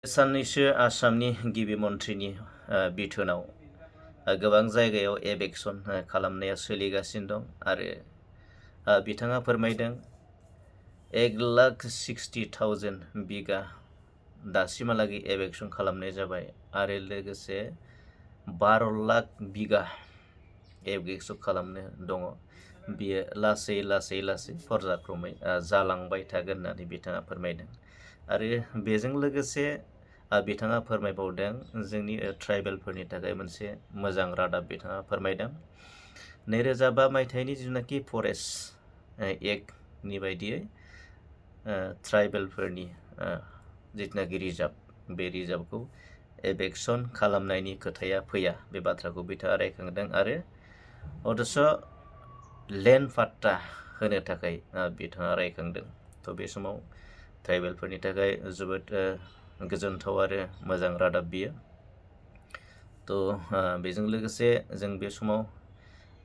साननैसो आसामनि गिबि मन्थ्रिनि बिथोनाव गोबां जायगायाव एबेक्सन खालामनाया सोलिगासिनो दं आरो बिथाङा फोरमायदों 1,60,000 बिगा दासिमहालागै एबेक्सन खालामनाय जाबाय आरो लोगोसे 12 लाख बिगा एबेक्सन खालामनो दङ। बियो लासै पर्जाक्रमै जालांबाय थागोन होननानै बिथाङा फोरमायदों आरो बेजों लोगोसे बिथाङा फोरमायबावदों जोंनि ट्राइबेलफोरनि थाखाय मोनसे मोजां रादाब बिथाङा फोरमायदों। 2005 मायथाइनि जिथुनाखि फरेस्ट एक्टनि बायदियै ट्राइबेलफोरनि जिथुनाखि रिजार्भ बे रिजार्भखौ एबेक्सन खालामनायनि खोथाया फैया बे बाथ्राखौ बिथाङा रायखांदों आरो अथ'स' लेन्ड पाट्टा होनो थाखाय बिथाङा रायखांदों। थ' बे समाव ट्राइबेलफोरनि थाखाय जोबोद गोजोनथाव आरो मोजां रादाब बियो। थ' बेजों लोगोसे जों बे समाव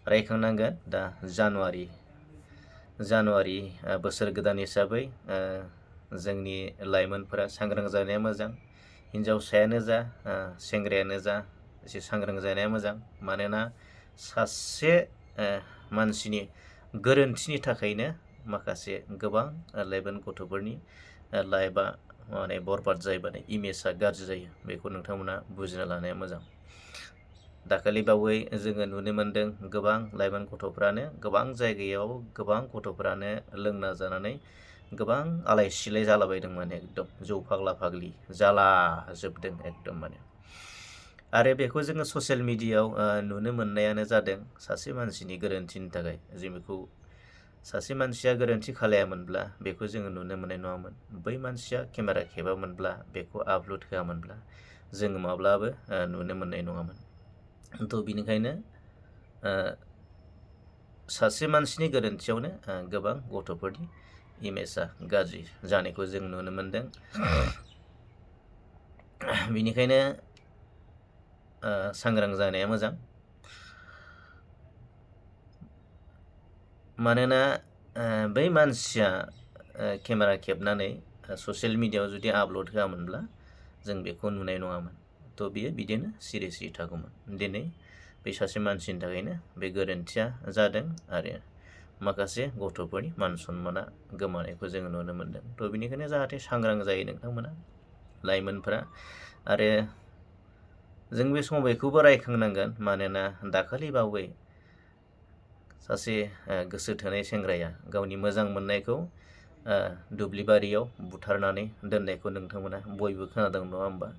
रायखांनांगोन दा जानुवारि बोसोर गोदान हिसाबै जोंनि लाइमोनफोरा सांग्रां जानाया मोजां। हिन्जावसायानो जा सेंग्रायानो जा एसे सांग्रां जानाया मोजां। मानोना सासे मानसिनि गोरोन्थिनि थाखायनो माखासे गोबां लाइमोन गथ'फोरनि लाइफआ बरबाद जायोबा इमेजआ गाज्रि जायो। बेखौ नोंथांमोना बुजिना लानाया मोजां। दाखालि बावै जोङो नुनो मोन्दों गोबां लाइमोन गथ'फ्रानो गोबां जायगायाव गोबां गथ'फ्रानो लोंना जानानै गोबां आलाय सिलाय जालाबायदों एकदम जौ फाग्ला फाग्लि जालाजोबदों एकदम आरो बेखौ जोङो ससियेल मिडियायाव नुनो मोननायानो जादों सासे मानसिनि गोरोन्थिनि थाखाय। जों बेखौ सासे मानसिया गोरोन्थि खालायामोनब्ला बेखौ जोङो नुनो मोननाय नङामोन। बै मानसिया केमेरा खेबामोनब्ला बेखौ आपल'ड होआमोनब्ला जोङो माब्लाबो नुनो मोननाय नङामोन। थ' बिनिखायनो सासे मानसिनि गोरोन्थियावनो गोबां गथ'फोरनि इमेजआ गाज्रि जानायखौ जों नुनो मोनदों। बिनिखायनो सांग्रां जानाया मोजां। मानोना बै मानसिया केमेरा खेबनानै ससियेल मिडियायाव जुदि आपल'ड होआमोनब्ला जों बेखौ नुनाय नङामोन। थ' बियो बिदिनो सिरि थागौमोन। दिनै बे सासे मानसिनि थाखायनो बे गोरोन्थिया जादों आरो माखासे गथ'फोरनि मान सन्माना गोमानायखौ जोङो नुनो मोनदों। थ' बिनिखायनो जाहाथे सांग्रां जायो नोंथांमोना लाइमोनफोरा आरो जों बे समाव बेखौबो रायखांनांगोन मानोना दाखालि बावै सासे गोसो थोनाय सेंग्राया गावनि मोजां मोननायखौ दुब्लिबारियाव बुथारनानै दोननायखौ नोंथांमोना बयबो खोनादों नङा होमबा?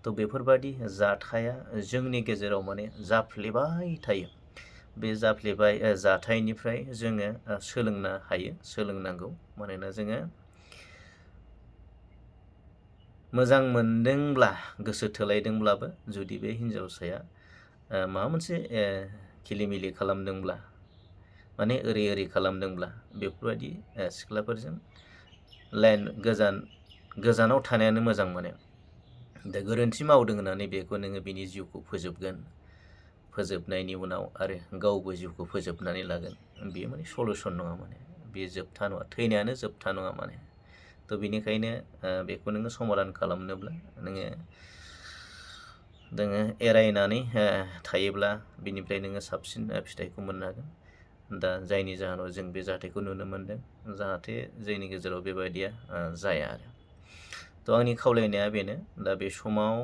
थ' बेफोरबादि जाथाया जोंनि गेजेराव जाफ्लेबाय थायो। बे जाफ्लेबाय जाथायनिफ्राय जोङो सोलोंनो हायो, सोलोंनांगौ। मानोना जोङो मोजां मोनदोंब्ला गोसो थोलायदोंब्लाबो जुदि बे हिन्जावसाया माबा मोनसे खिलिमिलि खालामदोंब्ला ओरै खालामदोंब्ला बेफोरबायदि सिख्लाफोरजों गोजानाव थानायानो मोजां। दा गोरोन्थि मावदों होननानै बेखौ नोङो बिनि जिउखौ फोजोबनायनि उनाव आरो गावबो जिउखौ फोजोबनानै लागोन बेयो सलुसन नङा। बेयो जोबथा नङा, थैनायानो जोबथा नङा। थ' बिनिखायनो बेखौ नोङो समाधान खालामनोब्ला नोङो एरायनानै थायोब्ला बिनिफ्राय नोङो साबसिन फिथाइखौ मोननो हागोन। दा जायनि जाहोनाव जों बे जाथायखौ नुनो मोनदों जाहाथे जोंनि गेजेराव बेबायदिया जाया आरो। थ' आंनि खावलायनाया बेनो दा बे समाव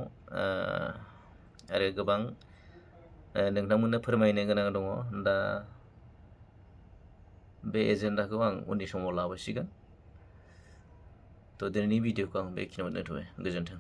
आरो गोबां नोंथांमोननो फोरमायनो गोनां दङ। दा बे एजेन्डाखौ आं उननि समाव लाबोसिगोन। थ' दिनैनि भिडिअखौ आं बेखिनियावनो दोनथ'बाय। गोजोन्थों।